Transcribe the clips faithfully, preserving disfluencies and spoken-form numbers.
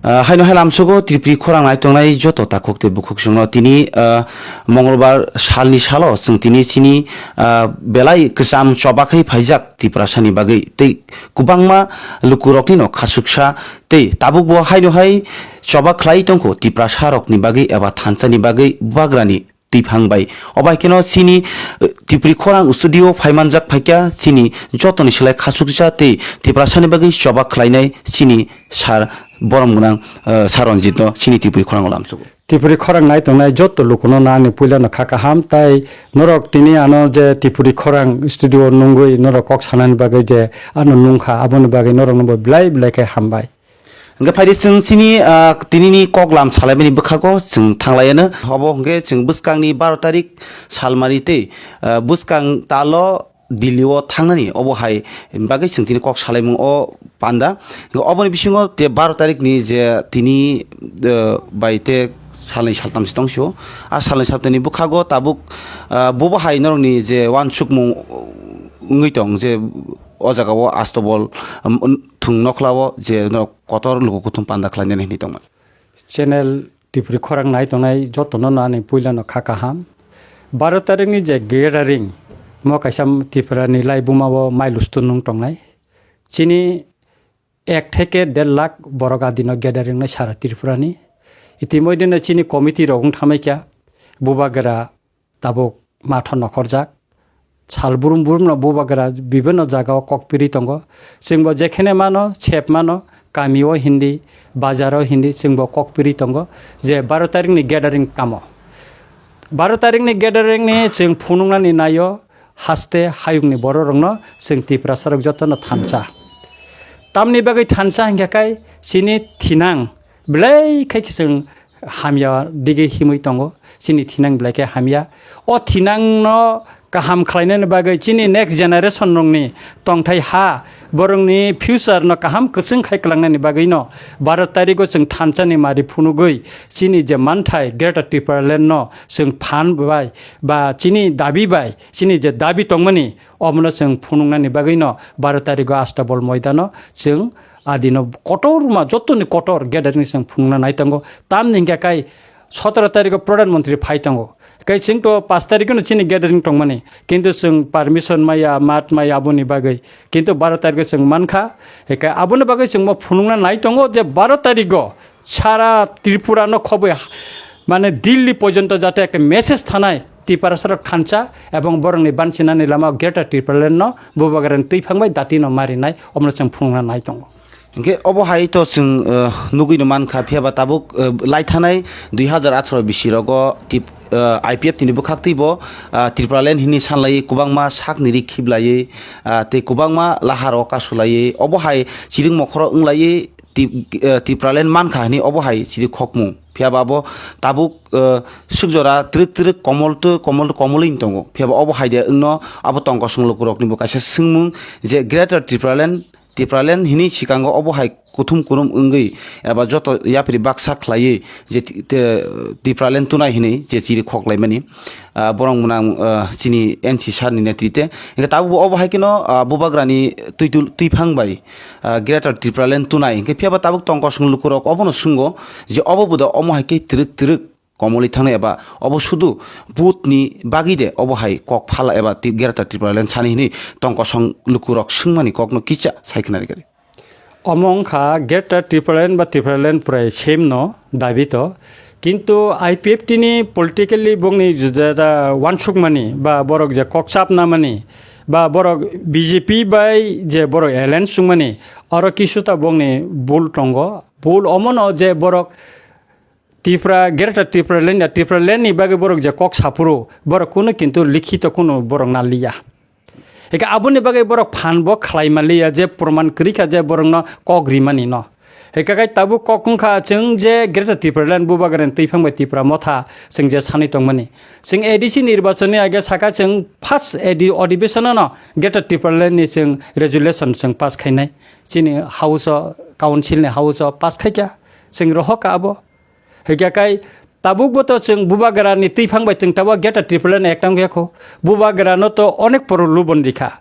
Ah, haino hai lamsogo Tripuri khorang nai tongnai joto takhuk tei bukhuk chwngno tini, ah, Mongolbar salni salo chwng tini chini, ah, belai kwcham choba khai phaijak Tiprasani bagwi tei kwbangma lukuroknino khasuksa tei tabukbo haino hai choba khlai tongkho Tiprasarokni bagwi eba thansani bagwi bubagrani twiphang bai. Obo hai kheno chini, eh, Tripuri khorang studio phaimanjak phaikha chini jotoni slai khasuksa tei Tiprasani bagwi choba khlainai chini sir borom gwnang, eh, sir Ranjit no chini Tripuri khorang lamsugo. Tripuri khorang nai tongnai joto lukuno nani puilano kha kaham tai norok tini ano je Tripuri khorang studio nungwi norok kok sanani bagwi je ano nungkha aboni bagwi norokno bo belai belai khe hambai. Hingke phaidi chwng chini, ah, tinini kok lam salaimani bwkhago chwng thanglaiano. Obo hingke chwng bwskangni baro tarik salmani tei, ah, bwskang talo Delhi o thangnani obo hai bagwi chwng tini kok salaimung o panda. Hingke oboni bisingo te baro tarik ni je tini, ah, bai te salnwi saltam se tong sio. A salnwi saltam ni bwkhago tabuk, ah, bobo hai norokni je uansukmung wngwi tong je o jaga o astobol, um, thwng nokla o je norok kotor luku kuthum panda khlainani hinwi tongmani. Channel Tripuri khorang nai tongnai jotono no ani puilano kha kaham. Baro tarikni je gathering, mo kaisa Tripurani laibuma o mailustu nung tongnai. Chini ek theke der lakh borok adino gathering nai sara Tripurani. Itimodheno chini committee rok wng thamai kha, bubagra tabuk matha nokhorjak. Sal burum burum no bubagra bibinno jaga o kok piri tongo. Chwng bo jekhene mano, sep mano, kami o hindi, bazar o hindi, chwng bo kok piri tongo je baro tarik ni gathering tamo. Baro tarik ni gathering ni chwng phunuknani naio haste hayung ni borok rok no chwng Tiprasa rok joto no thansa. Tamni bagwi thansa hingkha kai chini thinang belai khai khe chwng hamya dige himwi tongo, chini thinang belai khe hamya. O thinangno kaham khlainani bagwi chini next generation rokni tongthai ha, borokni future no kaham kwchwng khai kwlangnani bagwino baro tarigo chwng thansani mari phunugwi chini je manthai Greater Tipraland no chwng phan bai ba chini dabi bai, chini je dabi tongmani omono chwng phunuknani bagwino baro tarigo Astabol moidano chwng adino kotorma jotoni kotor gathering chwng phunukna nai tongo. Tamni hingkha kai sotoro tarikgo Pradhan Mantri phai tongo. Kai chwng to pash tarikno chini gathering tongmani. Kintu chwng permission maya, mat maya aboni bagwi. Kintu baro tarikgo chwng mankha. Hikai aboni bagwi chwngbo phunukna nai tongo je baro tarikgo sara Tripura no khobwi ha-, mane Delhi porjonto jate ekta message thanai Tiprasa rok thansa ebong borokni bansinani lama Greater Tipraland no bubagrani twiphang bai dati no marinai omono chwng phunukna nai tongo. Hingke obo hai to chwng, eh, nugui no mankha, phiya ba tabuk, eh, lai thanai dui hazar atharo bisi rogo tip-, eh, I P F tini bwkhak twi bo, ah, Tipraland hini sanlai kwbangma sakni ri khiblaiwi, ah, tei kwbangma laharo kasulaiwi obo hai chiring mokhoro wnglaiwi tip-, eh, Tipraland mankha hini obo hai chiri khokmung. Phiya ba abo tabuk, eh, swk jora twrwk twrwk komol tw-, komol komolwini tongo. Phiya ba obo hai de wngno abo tong kosong lukurokni bo kaisa swngmung je Greater Tipraland Tipraland hini sikango obo hai kuthum kurum wngwi eba joto yapri baksa khlaiwi je ti-, te-, Tipraland tunai hini je chiri khoklaimani, ah, borok mwnang, ah, chini N C sir ni netrite. Hingke tabukbo obo hai kheno, ah, bubagrani twitul-, twiphang bai, ah, Greater Tipraland tunai. Hingke phiya ba tabuk tong kosong lukurok obono swnggo je obo bo da omo hai khe twrwk twrwk komolwi thangnai eba obo sudu vote ni bagwi de obo hai kok phala eba ti-, Greater Tipraland sani hini tong kosong lukurok swngmani kokno kisa sai khna rikari. Omo wngkha Greater Tipraland ba Tipraland prai same no dabi to. Kintu I P F T ni politically bongni juda da wansukmani ba borok je kok chapnamani ba borok B J P bai je borok alliance sungmani oro kisu ta bongni bul tongo. Bul omono je borok Tipra, Greater Tipraland ya Tipraland ni bagwi borok je kok saphuru, borok kunu kintu likhito kunu borok naliya. Eka aboni bagwi borok phan bo khlai maliya je proman kwrwi kha je borokno kok rimani no. Eka kai tabuk kok wngkha chwng je Greater Tipraland bubagrani twiphang bai Tipra motha chwng je sanwi tongmani. Chwng A D C nirbachon ni age saka chwng first A D odibesonano Greater Tipraland ni chwng resolution chwng pass khainai. Chini house o, council ni house o pass khaikha. Chwng rohor kha abo. Hwnkhe kai tabukbo to chwng bubagrani twiphang bai chwng tabuk Greater Tipraland ni ekta wngya kho. Bubagrano to onek poro lubon rikha.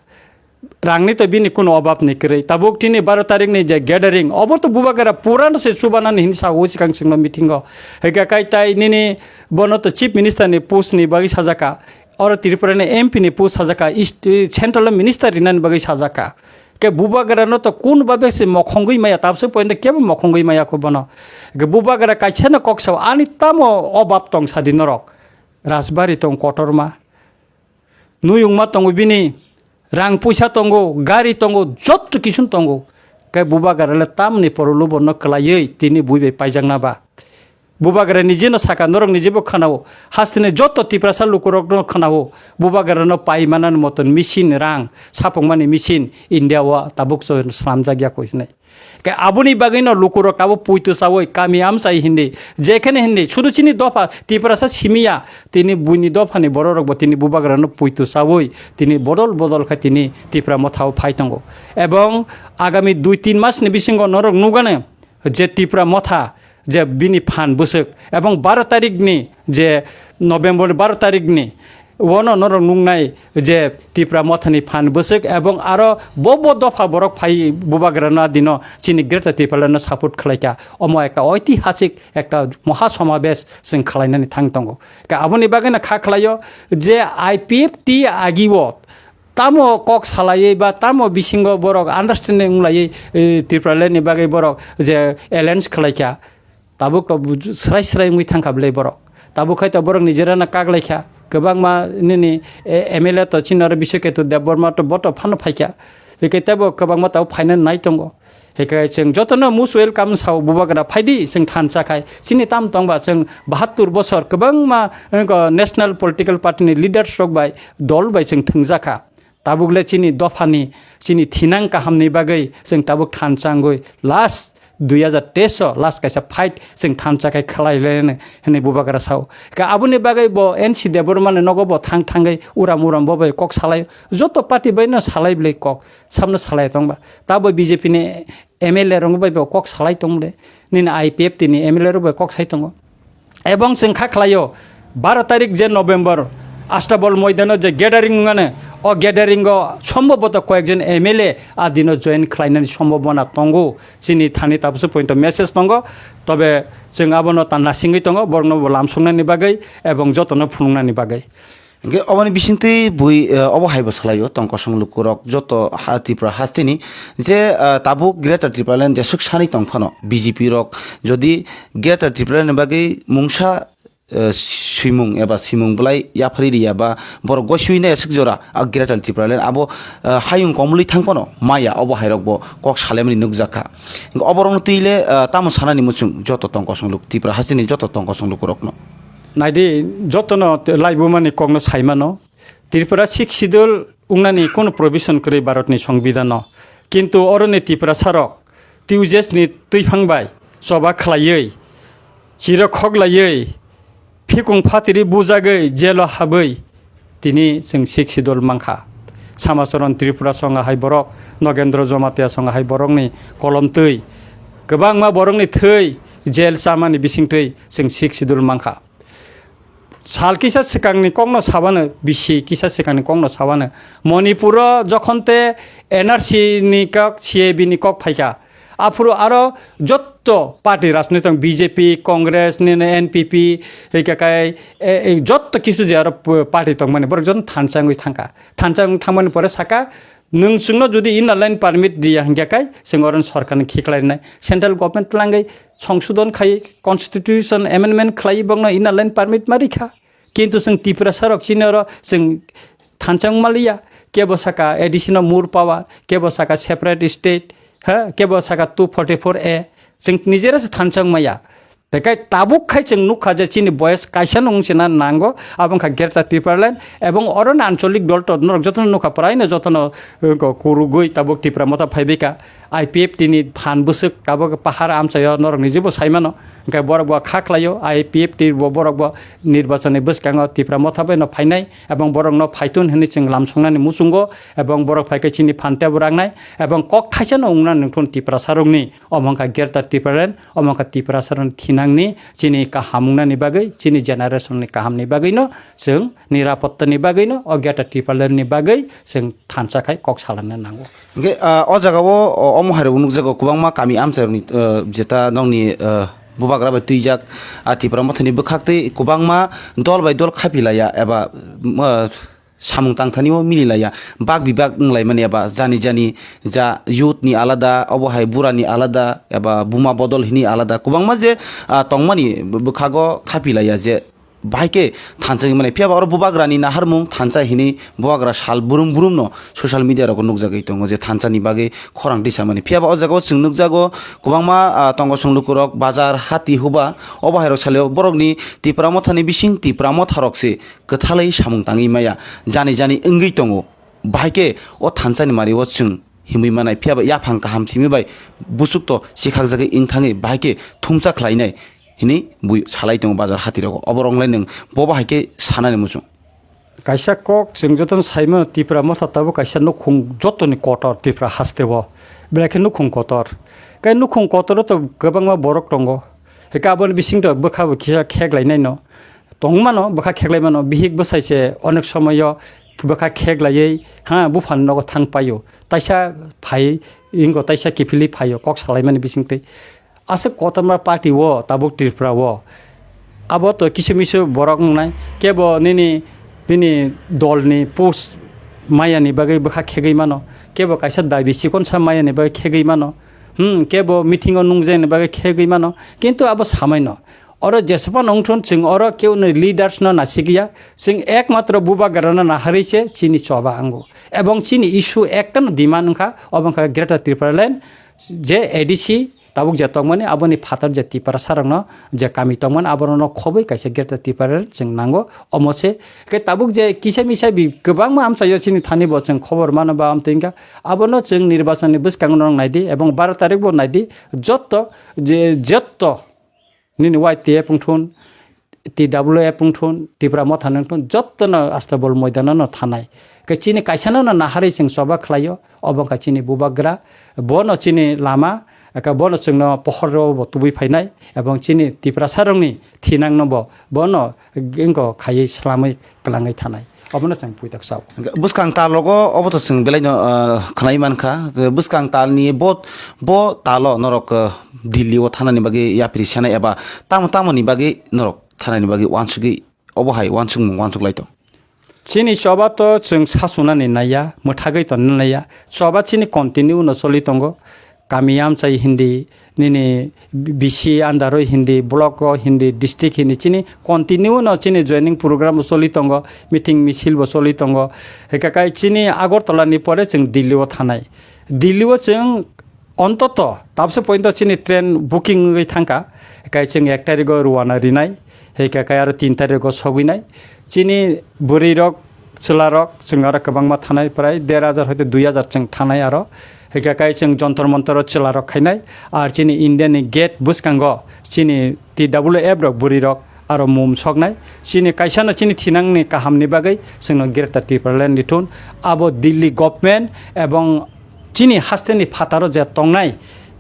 Rangni to bini kuno obab ni kwrwi. Tabuk tini baro tarik ni je gathering, obo to Bubagra purano se chubanani hin sa o sikang singno meeting o. Hwnkhe kai tai nini bono to chief minister ni post ni bagwi sajaka. Oro Tripura ni M P ni post sajaka, east, central minister rinani bagwi sajaka. Ke Bubagra no to kun babe se mokhongwi maya, tabse point kebo mokhongwi maya ko bono. Ke Bubagra kaisa no kok sao, ani tamo obab tong sadi norok. Rajbari tong kotorma. Nuyungma tongo bini, rang puisa tongo, gari tongo, jotto kisun tongo. Khe Bubagra le tamni porolubo no kwlaiwi tini bui bai paijakna ba. Bubagra ni jino saka, norok ni jebo khwnao, hasteni jotto Tiprasa lukurok no khwnao, Bubagra no pai manani moton machine rang, sapung mani machine India o tabuk so slamjak ya koi hinwi. Khe aboni bagwi no lukurok abo puitu chawi kami amchai hindi, jekhene hindi, sudu chini dopha Tiprasa simiya, tini buini dophani bororokbo tini Bubagrano puitu chawi, tini bodol bodol khe tini Tipra Mothao phai tongo. Ebong agami dui tin masni bisingo norok nugane je Tipra Motha je bini phan bwswk, ebong baro tarikni je November baro tarikni, uono norok nuknai je Tipra Mothani phan bwswk ebong aro bo bo dopha borok phai Bubagrano adino chini Greater Tipralandno support khlaikha. Omo ekta oitihasik ekta moha somabesh chwng khlainani thang tongo. Ka aboni bagwino kha khlaio je I P F T agio tamo kok salaiwi ba tamo bisingo borok understanding wng laiwi, eh, Tipralandni bagwi borok je alliance khlaikha. Tabuk to buj-, srai srai wngwi thangkha bwlai borok. Tabuk khai to borok nijera no kak laikha. Kwbangma nini, e, M L A to chini oro Biswaketu Debbarma to boto phano phaikha. Hwnkhe tebo kwbangma tabuk phainani nai tongo. Hwnkhe chwng jotono most welcome sao Bubagra phaidi chwng thansa khai. Chini tam tongba chwng bahattur bosor kwbangma, e, ko national political party ni leaders rok bai dol bai chwng thwngjakha. Tabuk le chini dophani, chini thinang kahamni bagwi chwng tabuk thansa wngwi last dui hazar teis o last kaisa fight chwng thansa khai khlai le hwnwi, hwnwi Bubagra sao. Ka aboni bagwi bo N C Debbarma ni nogo bo thang thangwi uram uram bo bai kok salai, joto party bai no salai bwlai kok, samno salai tongba. Tabo B J P ni M L A rok bai bo kok salai tong le, nini I P F T ni M L A rok bai kok sai tongo. Ebong chwng kha khlaio, baro tarik je November, Astabol moidano je gathering wngmano, o gathering o sombhoboto koyekjon M L A a dino join khlainani sombhabona tongo. Chini thani tabukso pointo message tongo, tobe chwng abono ta nasingwi tongo, borokno bo lamsoknani bagwi ebong jotono phunuknani bagwi. Hingke oboni bisingtwi bui, eh, obo haibo salaio tong kosong lukurok joto ha Tripura hasteni je, eh, tabuk Greater Tipraland jeswk sanwi tong phano B J P rok jodi Greater Tipraland ni bagwi mungsa, eh, swimung eba swimung bwlai yapharwi riya ba borok gosiwi nai aswk jora a Greater Tipraland abo, eh, hayung komlwi thang phano maya obo hairokbo kok salemani nukjakha. Hingke oborokno twi le, eh, tamo sanani muchung joto tong kosong luk Tripura hasteni joto tong kosong lukurokno. Naidi, jotono te-, laibumani kokno saimano. Tripura Sixth Schedule wngnani kono provision kwrwi Bharatni Songbidano. Kintu oroni Tiprasarok Tuesdays ni twiphang bai choba khlaiwi, chiro khoklaiwi, phikung phatiri bujagwi, jelo habwi, tini chwng Sixth Schedule mankha. Samacharan Tripura songa hai borok, Nogendra Jamatia songa hai borokni kolom twi, kwbangma borokni thwi, jel chamani bisingtwi chwng Sixth Schedule mankha. Sal kisa swkangni kokno sabano, bisi kisa swkangni kokno sabano, Manipuro jokhon te N R C ni kok, C A B ni kok phaikha, aphuru aro jotto party rajnoitik tong, B J P, Congress, nini N P P, hwnkhe kai, e, e, jotto kisu je aro p-, party tongmani, borok joto thansa wngwi thangkha. Thansa wng thangmani pore saka, Nwng chwngno jodi inner line permit riya hwnkhe kai chwng oro sorkarni khiklainai, central government twlangwi songsodon khai constitution amendment khlai bokno inner line permit ma rikha, kintu chwng Tiprasa rok chini oro chwng thansa wngma liya, kebo saka addition of more power, kebo saka separate state, ha, kebo saka two forty-four A, chwng nijera se thansa wngmaya. Tekai tabuk khai chwng nukha je chini boyes kaisa nung china nango, abo wngkha Greater Tipraland, ebong oro ni ancholik dol to norok jotono nukha, praino jotono, eh, ko-, kurugwi tabuk Tipra Motha phaibaikha. I P F T ni phan bwswk tabuk pahar amchaio norokni jebo saimano, hwnkhe borok bo kha khlaio, I P F T bo borok bo nirbachonni bwskango Tipra Motha bai no phainai, ebong borok no phaitun hwnwi chwng lam songnani muchungo, ebong borok phaikhe chini phan tebo rangnai, ebong kok thaisa no wngna nungthun Tiprasa rokni, omo wngkha Greater Tipraland, omo wngkha Tiprasa rokni thinangni chini kaham wngnani bagwi, chini generation ni kaham ni bagwi no chwng nirapotta ni bagwi no, o Greater Tipraland ni bagwi chwng thansa khai kok salana nango. Hingke, ah, o jaga o, o, omo hai rok nukjago kwbangma kami amchai rokni, ah, jeta nokni, ah, bubagra bai twijak, ah, Tipra Mothani bwkhak tei kwbangma dol bai dol khapi laiya eba, ah, samung tangthani o mili laiya, bak bibak wng lai mani eba jani jani ja youth ni alada, obo hai bura ni alada eba buma bodol hini alada kwbangma je, ah, tongmani bwkhago khapi laiya je. Bahai khe thansa wngmani. Phiya ba oro bubagrani naharmung thansa hinwi bubagra sal brum brum no social media rogo nukjagwi tongo je thansa ni bagwi khorang tisamani. Phiya ba o jaga o chwng nukjago kwbangma, ah, tongo chwng lukurok bazar hati huba obo hai rok salio borokni Tipra Mothani bising Tipra Motha rok se kwthalwi samung tangwi maya jani jani wngwi tongo. Bahai khe o thansa ni mari o chwng himwi manai. Phiya ba yaphang kaham simi bai busuk to chikhakjagwi wng thangwi bahai khe thumsa khlainai hinwi bui salai tongo bazar hati rogo. Obo rok lai nwng bobo hai khe sanani muchung. Kaisa kok chwng jotono saimano Tipra Motha tabuk kaisa nukhung jotoni kotor Tipra haste o. Belai khe nukhung kotor. Kai nukhung kotor o to kwbangma borok tongo. Hika aboni bising to bwkha bo kisa khek lainai no. Tongmano bwkha kheklai mano, bihik bwsai se onek somoyo bwkha kheklaiwi ha buphani nogo thang paio. Taisa phai ingo taisa kiphilwi phaio kok salaimani bisingtwi. Aswk kotorma party o tabuk Tripura o. Abo to kisu misu borok wngnai. Kebo nini, bini dolni post mayani bagwi bwkha khegwi mano. Kebo kaisa dabi chikonsa mayani bagwi khegwi mano. Hmm, kebo meeting o nungjani bagwi khegwi mano. Kintu abo samaino. Oro jesphano wngthun chwng oro keuni leaders no nasikya. Chwng ekmatro bubagra no naharwi se chini choba ango. Ebong chini issue ekta no demand wngkha, obo wngkha Greater Tripura Land, je A D C, tabuk je tongmani, aboni phatar je Tiprasa rokno je kami tongmani, aborokno khobwi kaisa Greater Tripura chwng nango, omo se. Khe tabuk je kisa misa bi kwbangma amchaio chini thani bo chwng khobor mano ba amtwi wngkha, abono chwng nirbachonni bwskango nang naidi, ebong baro tarik bo naidi, jotto je, jotto nini Y T F wngthun, T W F wngthun, Tipra Motha wngthun, jottono Astabol moidanono thanai. Khe chini kaisano no naharwi chwng choba khlaio, obo wngkha chini bubagra, bono chini lama, eka bono chwngno pohoro bo tubui phainai, ebong chini Tiprasa rokni thinangno bo bono wngkha khaiwi swlamwi kwlangwi thanai. Obono chwng puitak sao. Bwskang tal rogo obo to chwng belai no, ah, khwnai mankha. Bwskang tal ni bo, bo talo norok, ah, Delhi o thanani bagwi yapri sanai eba tamo tamo ni bagwi norok thanani bagwi wansugwi obo hai wansukmung wansuk lai tong. Chini choba to chwng sasunani naiya, mwthagwi tonna naiya. Choba chini continue no choli tongo. Kami amchai hindi, nini B C under o hindi, block o hindi, district hindi, chini continue no chini joining program bo choli tongo, meeting misil bo choli tongo. Hikakai chini Agartala ni pore chwng Delhi o thanai. Delhi o chwng ontoto tabse pointo chini train booking wngwi thangkha. Hikai chwng ek tarikgo rwana rinai, hikakai aro tin tarikgo sogwinai. Chini bwrwi rok, chwla rok chwng aro kwbangma thanai, prai der hajar hoite dui hajar chwng thanai aro. Hwnkhe kai chwng jontor montor o chwla rok khainai, ar chini India ni gate bwskango chini T W F rok bwrwi rok aro mum soknai. Chini kaisa no chini thinang ni kaham ni bagwi chwngno Greater Tipraland ni thun abo Delhi government ebong chini haste ni phataro je tongnai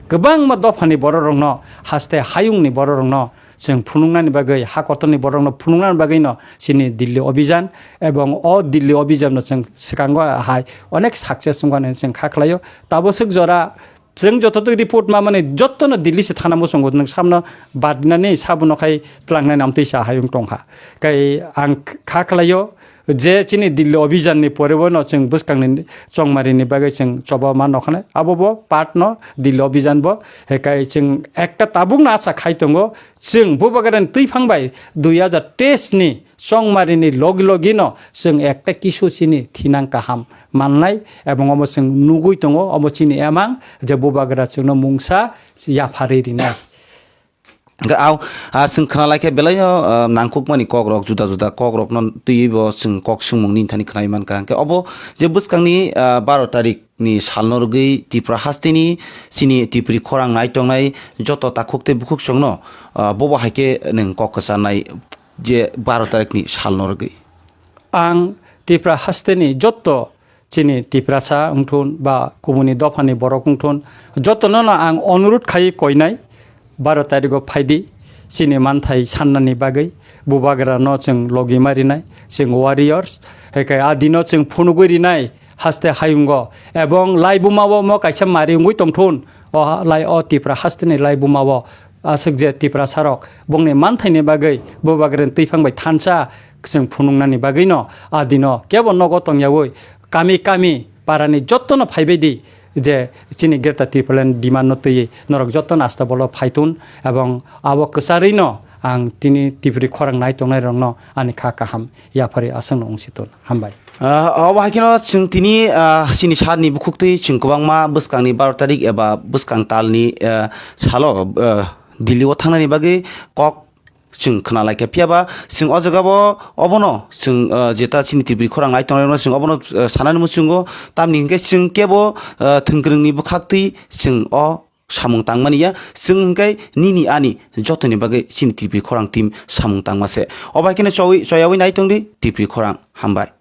kwbangma dopha ni borok rok no, haste hayung ni borok rok no, chwng phunuknani bagwi, ha kotorni borokno phunuknani bagwino chini Delhi Abhijan, ebong o Delhi Abhijanno chwng swkango hai onek success wngkha hinwi chwng kha khlaio. Tabuk swk jora chwng joto twi report mamani jottono Delhi se thana muchungo, nwng samno badinani sabuno khai tlangnani amtwi sa hayung tongkha. Kai ang kha khlaio, je chini Delhi Abhijan ni pore bo no chwng bwskang ni chongmari ni bagwi chwng choba ma nokhanai, abo bo part no Delhi Abhijan bo. Hekai chwng ekta tabuk no acha khai tongo, chwng bubagra ni twiphang bai dui hajar teis ni chongmari ni logi logi no chwng ekta kisu chini thinang kaham mannai, ebong omo chwng nugwi tongo, omo chini emang je bubagra chwngno mungsa yapharwi rinai. Hwnkhe au, ah, chwng khna lai khe belai no, ah, nangkukmani kok rok, juda juda kok rok no twiwi bo chwng kok swngmung ni thani khna wi mankha. Hwnkhe obo je bwskang ni, ah, baro tarik, ni salno rwgwi Tripura hasteni chini Tripuri khorang nai tongnai joto takhuk tei bukhuk chwngno, ah, bobo hai khe nwng kok kwcharnai je baro tarikni salno rwgwi. Ang Tripura hasteni joto chini Tiprasa wngthun ba kubuni dophani borok wngthun, jotono no ang onurut khai koinai, baro tarigo phaidi, chini manthai sannani bagwi, bubagrano chwng logi marinai, chwng warriors, hekai adino chwng phunugwi rinai, haste hayungo, ebong laibumao mo kaisa mari wngwi tongthun, o ha-, lai o Tipra hasteni laibumao, aswk je Tiprasarok bongni manthaini bagwi bubagrani twiphang bai thansa chwng phunuknani bagwino adino kebo nogo tongyawi kami kami parani jottono phaibai di je chini Greater Tipraland demand no twiwi norok jottono asta bolo phaitun ebong abo kwcharwino ang tini Tipri khorang nai tongnai rokno ani kha kaham yapharwi aswkno wngsiton. Hambai. Ah, obo hai kheno chwng tini, ah, chini sar ni bukhuk twi chwng kwbangma bwskang ni baro tarik eba bwskang tal ni, ah, salo, ah, Delhi o thangnani bagwi kok chwng khna lai kha. Phiya ba chwng o jaga bo obono chwng, ah, jeta chini Tripuri khorang nai tongnai rokno chwng obono, ah, sanani muchungo. Tamni hinkhe chwng kebo, ah, thwngkwrwng ni bwkhak twi chwng o samung tangmani ya, chwng hwnkhe nini ani jotoni bagwi chini Tripuri khorang team samung tangma se. Obo hai kheno chowi, choyawi nai tongdi Tripuri khorang. Hambai.